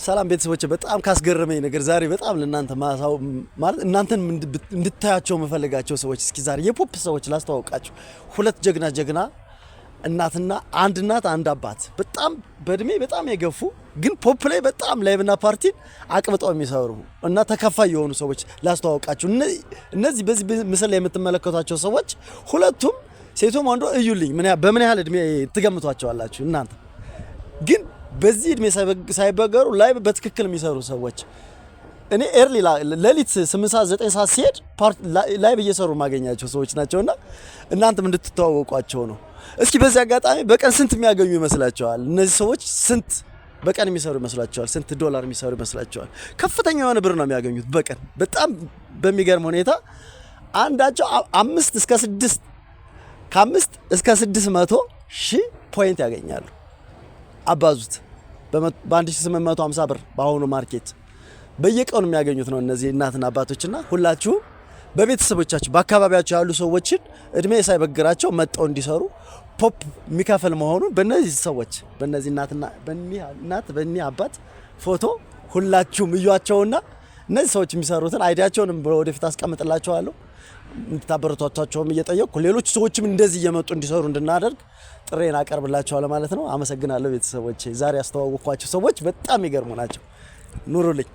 ሰላም ቤተሰቦች፣ በጣም ካስገረመኝ ነገር ዛሬ በጣም ለእናንተ ማሳው ማለት እናንተን እንድታያቸው የምፈልጋቸው ሰዎች እስኪ ዛሬ የፖፕ ሰዎች ላስተዋውቃችሁ። ሁለት ጀግና ጀግና እናትና አንድ እናት አንድ አባት፣ በጣም በእድሜ በጣም የገፉ ግን ፖፕ ላይ በጣም live ና ፓርቲን አቅብጠው የሚሰሩ እና ተከፋይ የሆኑ ሰዎች ላስተዋውቃችሁ። እነዚህ በዚህ ምስል ላይ የምትመለከቷቸው ሰዎች ሁለቱም ሴቱም ወንዱ እዩልኝ፣ በምን ያህል እድሜ ትገምቷቸዋላችሁ እናንተ? ግን በዚህ እድሜ ሳይበገሩ live በትክክል የሚሰሩ ሰዎች፣ እኔ early ሌሊት 8 ሰዓት 9 ሰዓት ሲሄድ live እየሰሩ የማገኛቸው ሰዎች ናቸውና እናንተም እንድትተዋወቋቸው ነው። እስኪ በዚህ አጋጣሚ በቀን ስንት የሚያገኙ ይመስላችኋል? እነዚህ ሰዎች ስንት በቀን የሚሰሩ ይመስላችኋል? ስንት ዶላር የሚሰሩ ይመስላችኋል? ከፍተኛ የሆነ ብር ነው የሚያገኙት በቀን። በጣም በሚገርም ሁኔታ አንዳቸው አምስት እስከ ስድስት ከ5 እስከ 600 ሺህ point ያገኛሉ። አባዙት በ1850 ብር በአሁኑ market በየቀኑ የሚያገኙት ነው እነዚህ እናትና አባቶችና ሁላችሁም በቤተሰቦቻችሁ በአካባቢያችሁ ያሉ ሰዎችን እድሜ ሳይበግራቸው መጥተው እንዲሰሩ ፖፕ የሚከፍል መሆኑን በእነዚህ ሰዎች በእነዚህ እናትና በእኒህ እናት በእኒህ አባት ፎቶ ሁላችሁም እዩዋቸውና እነዚህ ሰዎች የሚሰሩትን idea ኣቸውንም ወደፊት አስቀምጥላችኋለሁ፣ እንድታበረታቷቸውም እየጠየቅኩ ሌሎች ሰዎችም እንደዚህ እየመጡ እንዲሰሩ እንድናደርግ ጥሪዬን አቀርብላችኋለሁ ማለት ነው። አመሰግናለሁ ቤተሰቦቼ። ዛሬ ያስተዋወቅኳቸው ሰዎች በጣም የሚገርሙ ናቸው። ኑሩልኝ።